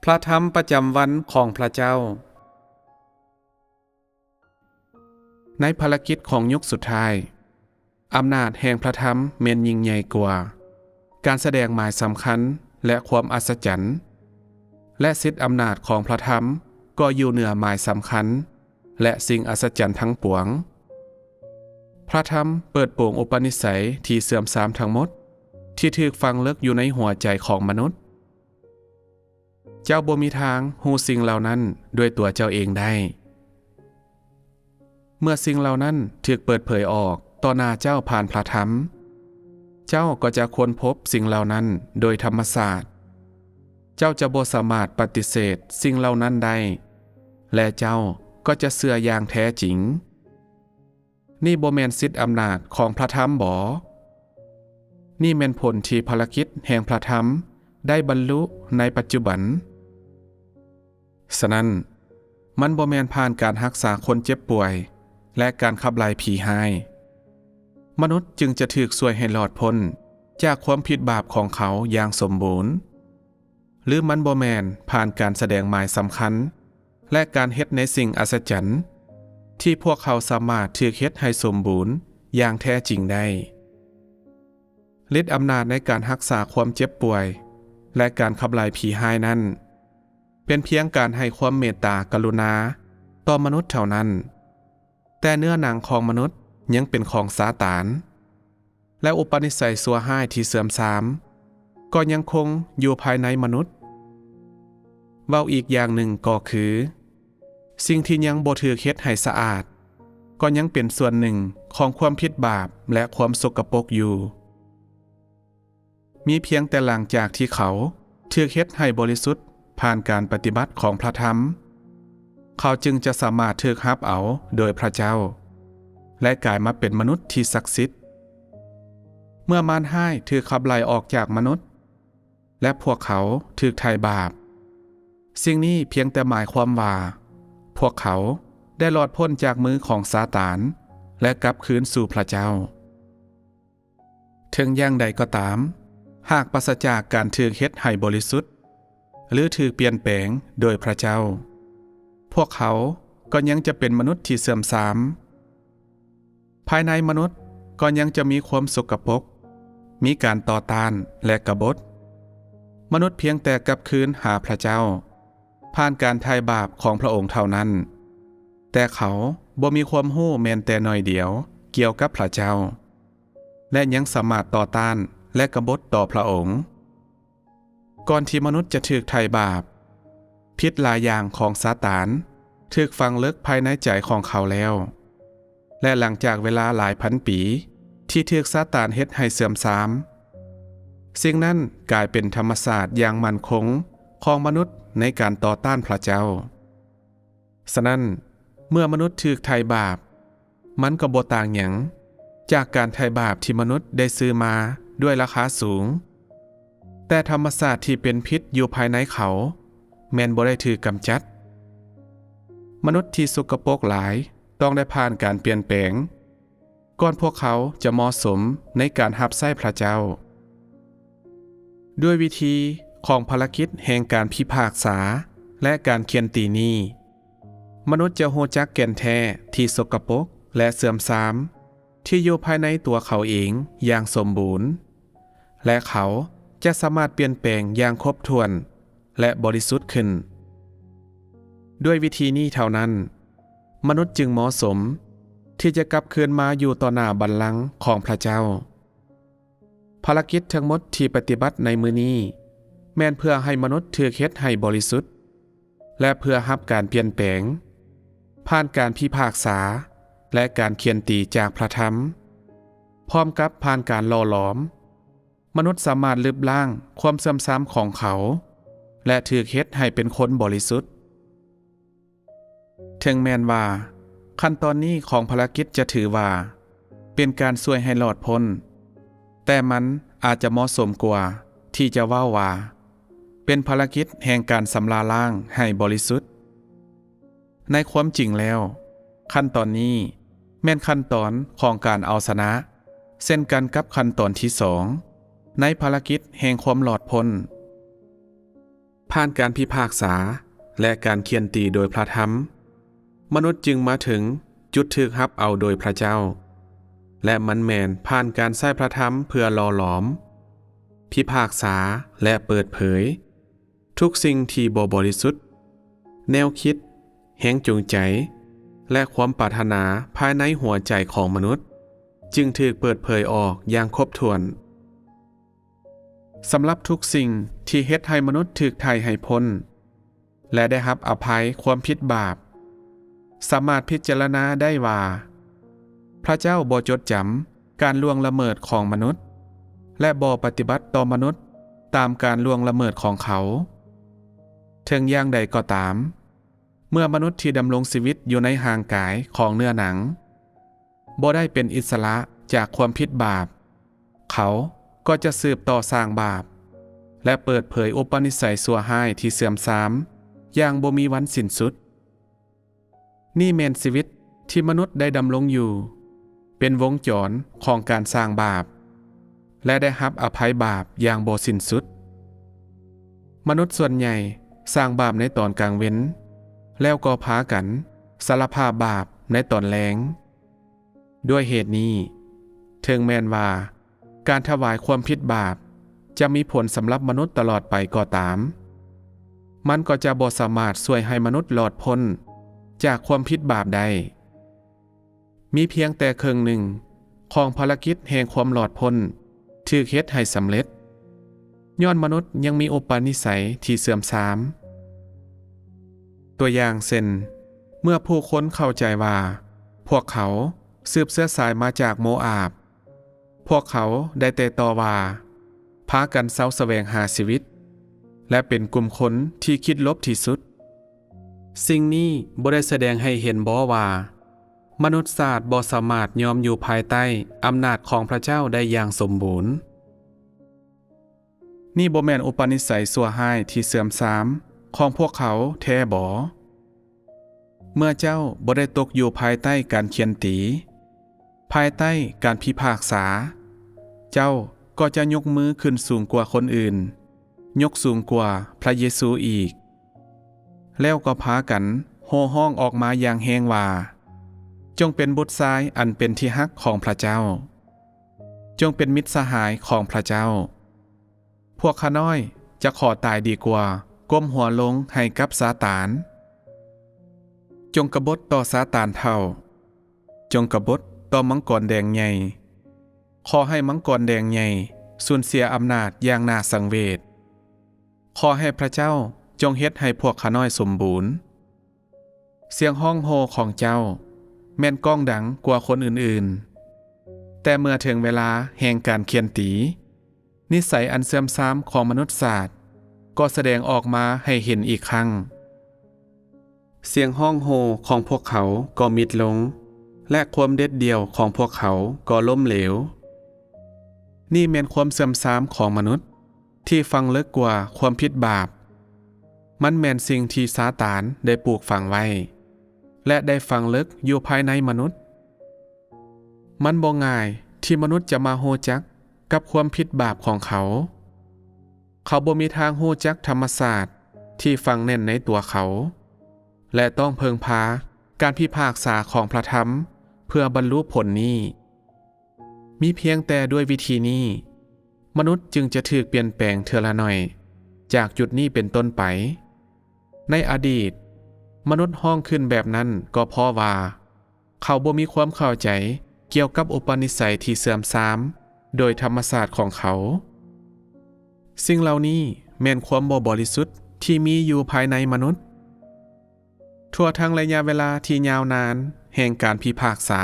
ພະທຳປະຈຳວັນຂອງພະເຈົ້າ. ໃນພາລະກິດຂອງຍຸກສຸດທ້າຍ, ອຳນາດແຫ່ງພະທຳແມ່ນຍິ່ງໃຫຍ່ກວ່າການສະແດງໝາຍສຳຄັນ ແລະ ຄວາມອັດສະຈັນ, ແລະ ສິດອຳນາດຂອງພະທຳກໍຢູ່ເໜືອໝາຍສຳຄັນ ແລະ ສິ່ງອັດສະຈັນທັງປວງ. ພະທຳເປີດໂປງອຸປະນິໄສທີ່ເສື່ອມຊາມທັງໝົດ ທີ່ຖືກຝັງເລິກຢູ່ໃນຫົວໃຈຂອງມະນຸດ. ເຈົ້າບໍ່ມີທາງຮູ້ສິ່ງເຫຼົ່ານັ້ນດ້ວຍຕົວເຈົ້າເອງໄດ້. ເມື່ອສິ່ງເຫຼົ່ານັ້ນຖືກເປີດເຜີຍອອກຕໍ່ໜ້າເຈົ້າຜ່ານພະທຳ, ເຈົ້າກໍຈະຄົ້ນພົບສິ່ງເຫຼົ່ານັ້ນໂດຍທຳມະຊາດ. ເຈົ້າຈະບໍ່ສາມາດປະຕິເສດສິ່ງເຫຼົ່ານັ້ນໄດ້ ແລະ ເຈົ້າກໍຈະເຊື່ອຢ່າງແທ້ຈິງ. ນີ້ບໍ່ແມ່ນສິດອຳນາດຂອງພະທຳບໍ? ນີ້ແມ່ນຜົນທີ່ພາລະກິດແຫ່ງພະທຳໄດ້ບັນລຸໃນປັດຈຸບັນ. ສະນັ້ນ, ມັນບໍ່ແມ່ນຜ່ານການຮັກສາຄົນເຈັບປ່ວຍ ແລະ ການຂັບໄລ່ຜີຮ້າຍ, ມະນຸດຈຶ່ງຈະຖືກຊ່ວຍໃຫ້ລອດພົ້ນຈາກຄວາມຜິດບາບຂອງເຂົາຢ່າງສົມບູນ. ຫຼືມັນບໍ່ແມ່ນຜ່ານການສະແດງໝາຍສຳຄັນ ແລະ ການເຮັດໃນສິ່ງອັດສະຈັນ ທີ່ພວກເຂົາສາມາດຖືກເຮັດໃຫ້ສົມບູນຢ່າງແທ້ຈິງໄດ້. ລິດອຳນາດໃນການຮັກສາຄວາມເຈັບປ່ວຍ ແລະ ການຂັບໄລ່ຜີຮ້າຍນັ້ນ ເປັນພຽງການໃຫ້ຄວາມເມດຕາກະລຸນາຕໍ່ມະນຸດເທົ່ານັ້ນ, ແຕ່ເນື້ອໜັງຂອງມະນຸດຍັງເປັນຂອງຊາຕານ. ແລະ ອຸປະນິໄສຊົ່ວຮ້າຍທີ່ເສື່ອມຊາມກໍຍັງຄົງຢູ່ພາຍໃນມະນຸດ. ເວົ້າອີກຢ່າງໜຶ່ງກໍຄື, ສິ່ງທີ່ຍັງບໍ່ຖືກເຮັດໃຫ້ສະອາດ ກໍຍັງເປັນສ່ວນໜຶ່ງຂອງຄວາມຜິດບາບ ແລະ ຄວາມສົກກະປົກຢູ່. ມີພຽງແຕ່ຫຼັງຈາກທີ່ເຂົາຖືກເຮັດໃຫ້ບໍລິສຸດ ຜ່ານການປະຕິບັດຂອງພະທຳ, ເຂົາຈຶ່ງຈະສາມາດຖືກຮັບເອົາໂດຍພະເຈົ້າ ແລະ ກາຍມາເປັນມະນຸດທີ່ສັກສິດ. ເມື່ອມານຮ້າຍຖືກຂັບໄລ່ອອກຈາກມະນຸດ ແລະ ພວກເຂົາຖືກໄຖ່ບາບ, ສິ່ງນີ້ພຽງແຕ່ໝາຍຄວາມວ່າ ພວກເຂົາໄດ້ລອດພົ້ນຈາກມືຂອງຊາຕານ ແລະ ກັບຄືນສູ່ພະເຈົ້າ. ເຖິງຢ່າງໃດກໍຕາມ, ຫາກປາສະຈາກການຖືກເຮັດໃຫ້ບໍລິສຸດ ຫຼື ຖືກປ່ຽນແປງໂດຍພະເຈົ້າ, ພວກເຂົາກໍຍັງຈະເປັນມະນຸດທີ່ເສື່ອມຊາມ. ພາຍໃນມະນຸດກໍຍັງຈະມີຄວາມສົກກະປົກ, ມີການຕໍ່ຕ້ານ ແລະ ກະບົດ. ມະນຸດພຽງແຕ່ກັບຄືນຫາພະເຈົ້າ ຜ່ານການໄຖ່ບາບຂອງພະອົງເທົ່ານັ້ນ, ແຕ່ເຂົາບໍ່ມີຄວາມຮູ້ແມ່ນແຕ່ໜ້ອຍດຽວກ່ຽວກັບພະເຈົ້າ ແລະ ຍັງສາມາດຕໍ່ຕ້ານ ແລະ ກະບົດຕໍ່ພະອົງ. ກ່ອນທີ່ມະນຸດຈະຖືກໄຖ່ບາບ, ພິດຫຼາຍຢ່າງຂອງຊາຕານຖືກຝັງເລິກພາຍໃນໃຈຂອງເຂົາແລ້ວ. ແລະ ຫຼັງຈາກເວລາຫຼາຍພັນປີທີ່ຖືກຊາຕານເຮັດໃຫ້ເສື່ອມຊາມ, ສິ່ງນັ້ນກາຍເປັນທຳມະຊາດຢ່າງໝັ້ນຄົງຂອງມະນຸດໃນການຕໍ່ຕ້ານພະເຈົ້າ. ສະນັ້ນ, ເມື່ອມະນຸດຖືກໄຖ່ບາບ, ມັນກໍບໍ່ຕ່າງຫຍັງຈາກການໄຖ່ບາບທີ່ມະນຸດໄດ້ຊື້ມາດ້ວຍລາຄາສູງ. ແຕ່ທຳມະຊາດທີ່ເປັນພິດຢູ່ພາຍໃນເຂົາແມ່ນບໍ່ໄດ້ຖືກກຳຈັດ. ມະນຸດທີ່ສົກກະປົກຫຼາຍຕ້ອງໄດ້ຜ່ານການປ່ຽນແປງ ກ່ອນພວກເຂົາຈະເໝາະສົມໃນການຮັບໃຊ້ພະເຈົ້າ. ດ້ວຍວິທີຂອງພາລະກິດແຫ່ງການພິພາກສາ ແລະ ການຂຽນຕີນີ້, ມະນຸດຈະຮູ້ຈັກແກ່ນແທ້ທີ່ສົກກະປົກ ແລະ ເສື່ອມຊາມ ທີ່ຢູ່ພາຍໃນຕົວເຂົາເອງຢ່າງສົມບູນ, ແລະ ເຂົາຈະສາມາດປ່ຽນແປງຢ່າງຄົບຖ້ວນ ແລະ ບໍລິສຸດຂຶ້ນ. ດ້ວຍວິທີນີ້ເທົ່ານັ້ນ, ມະນຸດຈຶ່ງເໝາະສົມທີ່ຈະກັບຄືນມາຢູ່ຕໍ່ໜ້າບັນລັງຂອງພະເຈົ້າ. ພາລະກິດທັງໝົດທີ່ປະຕິບັດໃນມື້ນີ້ ແມ່ນເພື່ອໃຫ້ມະນຸດຖືກເຮັດໃຫ້ບໍລິສຸດ ແລະ ເພື່ອຮັບການປ່ຽນແປງ ຜ່ານການພິພາກສາ ແລະ ການຂຽນຕີຈາກພະທຳ, ພ້ອມກັບຜ່ານການຫຼໍ່ຫຼອມ, ມະນຸດສາມາດລຶບລ້າງຄວາມເສື່ອມຊາມຂອງເຂົາ ແລະ ຖືກເຮັດໃຫ້ເປັນຄົນບໍລິສຸດ. ເຖິງແມ່ນວ່າຂັ້ນຕອນນີ້ຂອງພາລະກິດຈະຖືວ່າເປັນການຊ່ວຍໃຫ້ລອດພົ້ນ, ແຕ່ມັນອາດຈະເໝາະສົມກວ່າທີ່ຈະເວົ້າວ່າເປັນພາລະກິດແຫ່ງການຊຳລະລ້າງໃຫ້ບໍລິສຸດ. ໃນຄວາມຈິງແລ້ວ, ຂັ້ນຕອນນີ້ແມ່ນຂັ້ນຕອນຂອງການເອົາຊະນະ, ເຊັ່ນກັນກັບຂັ້ນຕອນທີສອງໃນພາລະກິດແຫ່ງຄວາມລອດພົ້ນ. ຜ່ານການພິພາກສາ ແລະ ການຂ້ຽນຕີໂດຍພຣະທຳ, ມະນຸດຈຶ່ງມາເຖິງຈຸດຖືກຮັບເອົາໂດຍພຣະເຈົ້າ, ແລະ ມັນແມ່ນຜ່ານການໃຊ້ພຣະທຳເພື່ອຫຼໍ່ຫຼອມ, ພິພາກສາ ແລະ ເປີດເຜີຍ ທຸກສິ່ງທີ່ບໍ່ບໍລິສຸດ, ແນວຄິດ, ແຮງຈູງໃຈ ແລະ ຄວາມປາດຖະໜາພາຍໃນຫົວໃຈຂອງມະນຸດ ຈຶ່ງຖືກເປີດເຜີຍອອກຢ່າງຄົບຖ້ວນ. ສຳລັບທຸກສິ່ງທີ່ເຮັດໃຫ້ມະນຸດຖືກໄຖ່ໃຫ້ພົ້ນ ແລະ ໄດ້ຮັບອະໄພຄວາມຜິດບາບ, ສາມາດພິຈາລະນາໄດ້ວ່າ ພຣະເຈົ້າບໍ່ຈົດຈຳການລ່ວງລະເມີດຂອງມະນຸດ ແລະ ບໍ່ປະຕິບັດຕໍ່ມະນຸດຕາມການລ່ວງລະເມີດຂອງເຂົາ. ເຖິງຢ່າງໃດກໍຕາມ, ເມື່ອມະນຸດທີ່ດຳລົງຊີວິດຢູ່ໃນຮ່າງກາຍຂອງເນື້ອໜັງ ບໍ່ໄດ້ເປັນອິດສະຫຼະຈາກຄວາມຜິດບາບ, ເຂົາກໍຈະສືບຕໍ່ສ້າງບາບ ແລະ ເປີດເຜີຍອຸປະນິໄສຊົ່ວຮ້າຍທີ່ເສື່ອມຊາມຢ່າງບໍ່ມີວັນສິ້ນສຸດ. ນີ້ແມ່ນຊີວິດທີ່ມະນຸດໄດ້ດຳລົງຢູ່, ເປັນວົງຈອນຂອງການສ້າງບາບ ແລະ ໄດ້ຮັບອະໄພບາບຢ່າງບໍ່ສິ້ນສຸດ. ມະນຸດສ່ວນໃຫຍ່ສ້າງບາບໃນຕອນກາງເວັນ ແລ້ວກໍພາກັນສາລະພາບບາບໃນຕອນແລງ. ດ້ວຍເຫດນີ້, ເຖິງແມ່ນວ່າການຖວາຍຄວາມຜິດບາບຈະມີຜົນສຳລັບມະນຸດຕະຫຼອດໄປກໍຕາມ, ມັນກໍຈະບໍ່ສາມາດຊ່ວຍໃຫ້ມະນຸດລອດພົ້ນຈາກຄວາມຜິດບາບໄດ້. ມີພຽງແຕ່ເຄິ່ງໜຶ່ງຂອງພາລະກິດແຫ່ງຄວາມລອດພົ້ນຖືກເຮັດໃຫ້ສຳເລັດ, ຍ້ອນມະນຸດຍັງມີອຸປະນິໄສທີ່ເສື່ອມຊາມ. ຕົວຢ່າງເຊັ່ນ, ເມື່ອຜູ້ຄົນເຂົ້າໃຈວ່າພວກເຂົາສືບເຊື້ອສາຍມາຈາກໂມອາບ, ພວກເຂົາໄດ້ແຕ່ຕໍ່ວ່າ, ພາກັນເຊົາສະແຫວງຫາຊີວິດ ແລະ ເປັນກຸ່ມຄົນທີ່ຄິດລົບທີ່ສຸດ. ສິ່ງນີ້ບໍ່ໄດ້ສະແດງໃຫ້ເຫັນບໍວ່າ ມະນຸດຊາດບໍ່ສາມາດຍອມຢູ່ພາຍໃຕ້ອຳນາດຂອງພຣະເຈົ້າໄດ້ຢ່າງສົມບູນ? ນີ້ບໍ່ແມ່ນອຸປະນິໄສຊົ່ວຮ້າຍທີ່ເສື່ອມຊາມຂອງພວກເຂົາແທ້ບໍ? ເມື່ອເຈົ້າບໍ່ໄດ້ຕົກຢູ່ພາຍໃຕ້ການຂ້ຽນຕີ, ພາຍໃຕ້ການພິພາກສາ, ເຈົ້າກໍຈະຍົກມືຂຶ້ນສູງກວ່າຄົນອື່ນ, ຍົກສູງກວ່າພຣະເຢຊູອີກ, ແລ້ວກໍພາກັນໂຫ່ຮ້ອງອອກມາຢ່າງແຮງວ່າ, ຈົ່ງເປັນບຸດຊາຍອັນເປັນທີ່ຮັກຂອງພຣະເຈົ້າ, ຈົ່ງເປັນມິດສະຫາຍຂອງພຣະເຈົ້າ. ພວກຂ້ານ້ອຍຈະຂໍຕາຍດີກວ່າກົ້ມຫົວລົງໃຫ້ກັບຊາຕານ. ຈົ່ງກະບົດຕໍ່ຊາຕານເຖົ້າ, ຈົ່ງກະບົດຕໍ່ມັງກອນແດງໃຫຍ່. ຂໍໃຫ້ມັງກອນແດງໃຫຍ່ສູນເສຍອຳນາດຢ່າງໜ້າສັງເວດ. ຂໍໃຫ້ພຣະເຈົ້າຈົ່ງເຮັດໃຫ້ພວກຂ້ານ້ອຍສົມບູນ. ສຽງຮ້ອງໂຫ່ຂອງເຈົ້າແມ່ນກ້ອງດັງກວ່າຄົນອື່ນໆ, ແຕ່ເມື່ອເຖິງເວລາແຫ່ງການຂ້ຽນຕີ, ນິໄສອັນເສື່ອມຊາມຂອງມະນຸດຊາດກໍສະແດງອອກມາໃຫ້ເຫັນອີກຄັ້ງ. ສຽງຮ້ອງໂຫ່ຂອງພວກເຂົາກໍມິດລົງ, ແລະ ຄວາມເດັດດ່ຽວຂອງພວກເຂົາກໍລົ້ມເຫຼວ. ນີ້ແມ່ນຄວາມເສື່ອມຊາມຂອງມະນຸດທີ່ຝັງເລິກກວ່າຄວາມຜິດບາບ. ມັນແມ່ນສິ່ງທີ່ຊາຕານໄດ້ປູກຝັງໄວ້ ແລະ ໄດ້ຝັງເລິກຢູ່ພາຍໃນມະນຸດ. ມັນບໍ່ງ່າຍທີ່ມະນຸດຈະມາຮູ້ຈັກກັບຄວາມຜິດບາບຂອງເຂົາ. ເຂົາບໍ່ມີທາງຮູ້ຈັກທຳມະຊາດທີ່ຝັງແໜ້ນໃນຕົວເຂົາ ແລະ ຕ້ອງເພິ່ງພາການພິພາກສາຂອງພຣະທຳເພື່ອບັນລຸຜົນນີ້. ມີພຽງແຕ່ດ້ວຍວິທີນີ້, ມະນຸດຈຶ່ງຈະຖືກປ່ຽນແປງເທື່ອລະໜ້ອຍຈາກຈຸດນີ້ເປັນຕົ້ນໄປ. ໃນອະດີດ, ມະນຸດຮ້ອງຂຶ້ນແບບນັ້ນກໍເພາະວ່າ ເຂົາບໍ່ມີຄວາມເຂົ້າໃຈກ່ຽວກັບອຸປະນິໄສທີ່ເສື່ອມຊາມໂດຍທຳມະຊາດຂອງເຂົາ. ສິ່ງເຫຼົ່ານີ້ແມ່ນຄວາມບໍ່ບໍລິສຸດທີ່ມີຢູ່ພາຍໃນມະນຸດ. ທົ່ວທັງໄລຍະເວລາທີ່ຍາວນານແຫ່ງການພິພາກສາ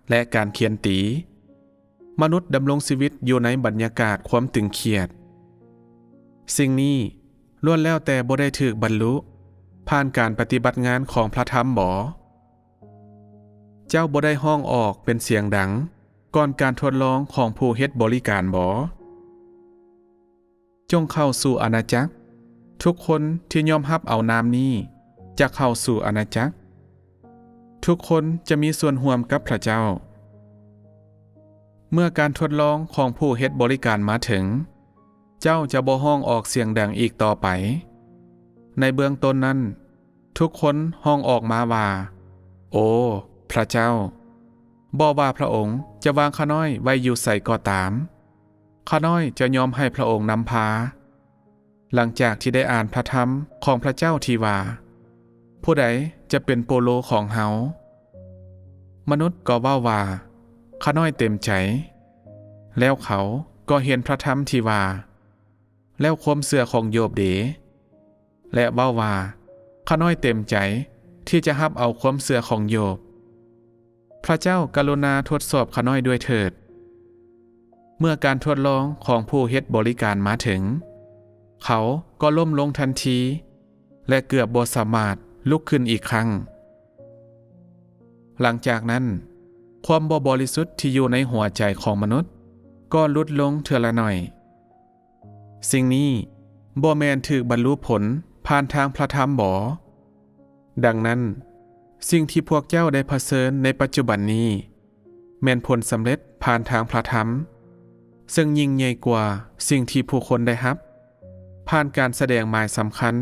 ແລະ ການຂ້ຽນຕີ, ມະນຸດດຳລົງຊີວິດຢູ່ໃນບັນຍາກາດຄວາມຕຶງຄຽດ. ສິ່ງນີ້ລ້ວນແລ້ວແຕ່ບໍ່ໄດ້ຖືກບັນລຸຜ່ານການປະຕິບັດງານຂອງພຣະທຳບໍ? ເຈົ້າບໍ່ໄດ້ຮ້ອງອອກເປັນສຽງດັງກ່ອນການທົດລອງຂອງຜູ້ເຮັດບໍລິການບໍ? ຈົ່ງເຂົ້າສູ່ອານາຈັກ. ທຸກຄົນທີ່ຍອມຮັບເອົານາມນີ້ຈະເຂົ້າສູ່ອານາຈັກ. ທຸກຄົນຈະມີສ່ວນຮ່ວມກັບພຣະເຈົ້າ. ເມື່ອການທົດລອງຂອງຜູ້ເຮັດບໍລິການມາເຖິງ, ເຈົ້າຈະບໍ່ຮ້ອງອອກສຽງດັງອີກຕໍ່ໄປ. ໃນເບື້ອງຕົ້ນນັ້ນ, ທຸກຄົນຮ້ອງອອກມາວ່າ, ໂອ, ພຣະເຈົ້າ! ບໍ່ວ່າພຣະອົງຈະວາງຂ້ານ້ອຍໄວ້ຢູ່ໃສກໍຕາມ, ຂ້ານ້ອຍຈະຍອມໃຫ້ພຣະອົງນຳພາ. ຫຼັງຈາກທີ່ໄດ້ອ່ານພຣະທຳຂອງພຣະເຈົ້າທີ່ວ່າ, ຜູ້ໃດຈະເປັນໂປໂລຂອງເຮົາ? ມະນຸດກໍເວົ້າວ່າ, ຂ້ານ້ອຍເຕັມໃຈ. ແລ້ວເຂົາກໍເຫັນພຣະທຳທີ່ວ່າ, ແລ້ວຄວາມເຊື່ອຂອງໂຢບເດ? ແລະ ເວົ້າວ່າ, ຂ້ານ້ອຍເຕັມໃຈທີ່ຈະຮັບເອົາຄວາມເຊື່ອຂອງໂຢບ. ພຣະເຈົ້າກະລຸນາທົດສອບຂ້ານ້ອຍດ້ວຍເຖີດ. ເມື່ອການທົດລອງຂອງຜູ້ເຮັດບໍລິການມາເຖິງ, ເຂົາກໍລົ້ມລົງທັນທີ ແລະ ເກືອບບໍ່ສາມາດລຸກຂຶ້ນອີກຄັ້ງ. ຫຼັງຈາກນັ້ນ, ຄວາມບໍ່ບໍລິສຸດທີ່ຢູ່ໃນຫົວໃຈຂອງມະນຸດກໍຫຼຸດລົງເທື່ອລະໜ້ອຍ. ສິ່ງນີ້ບໍ່ແມ່ນຖືກບັນລຸຜົນຜ່ານທາງພຣະທຳບໍ? ດັ່ງນັ້ນ, ສິ່ງທີ່ພວກເຈົ້າໄດ້ຜະເຊີນໃນປັດຈຸບັນນີ້ ແມ່ນຜົນສຳເລັດຜ່ານທາງພຣະທຳ, ເຊິ່ງຍິ່ງໃຫຍ່ກວ່າສິ່ງທີ່ຜູ້ຄົນໄດ້ຮັບ ຜ່ານການສະແດງໝາຍສຳຄັນ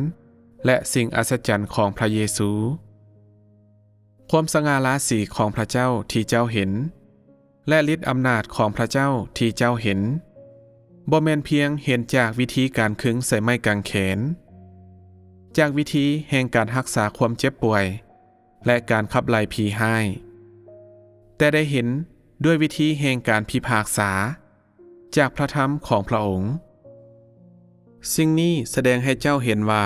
ແລະ ສິ່ງອັດສະຈັນຂອງພຣະເຢຊູ. ຄວາມສະຫງ່າລາສີຂອງພຣະເຈົ້າທີ່ເຈົ້າເຫັນ ແລະ ລິດອຳນາດຂອງພຣະເຈົ້າທີ່ເຈົ້າເຫັນ ບໍ່ແມ່ນພຽງເຫັນຈາກວິທີການຄຶງໃສ່ໄມ້ກາງແຂນ, ຈາກວິທີແຫ່ງການຮັກສາຄວາມເຈັບປ່ວຍ ແລະ ການຂັບໄລ່ຜີຮ້າຍ, ແຕ່ໄດ້ເຫັນດ້ວຍວິທີແຫ່ງການພິພາກສາຈາກພຣະທຳຂອງພຣະອົງ. ສິ່ງນີ້ສະແດງໃຫ້ເຈົ້າເຫັນວ່າ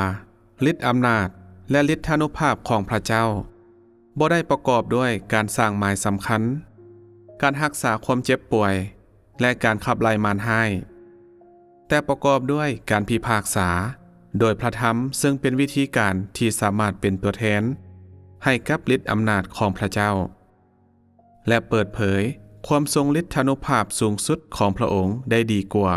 ລິດອຳນາດ ແລະ ລິດທານຸພາບຂອງພຣະເຈົ້າ ບໍ່ໄດ້ປະກອບດ້ວຍການສ້າງໝາຍສຳຄັນ, ການຮັກສາຄວາມເຈັບປ່ວຍ ແລະ ການຂັບໄລ່ມານຮ້າຍ, ແຕ່ປະກອບດ້ວຍການພິພາກສາໂດຍພຣະທຳ, ເຊິ່ງເປັນວິທີການທີ່ສາມາດເປັນຕົວແທນໃຫ້ກັບລິດອຳນາດຂອງພຣະເຈົ້າ ແລະ ເປີດເຜີຍຄວາມຊົງລິດທານຸພາບສູງສຸດຂອງພຣະອົງໄດ້ດີກວ່າ.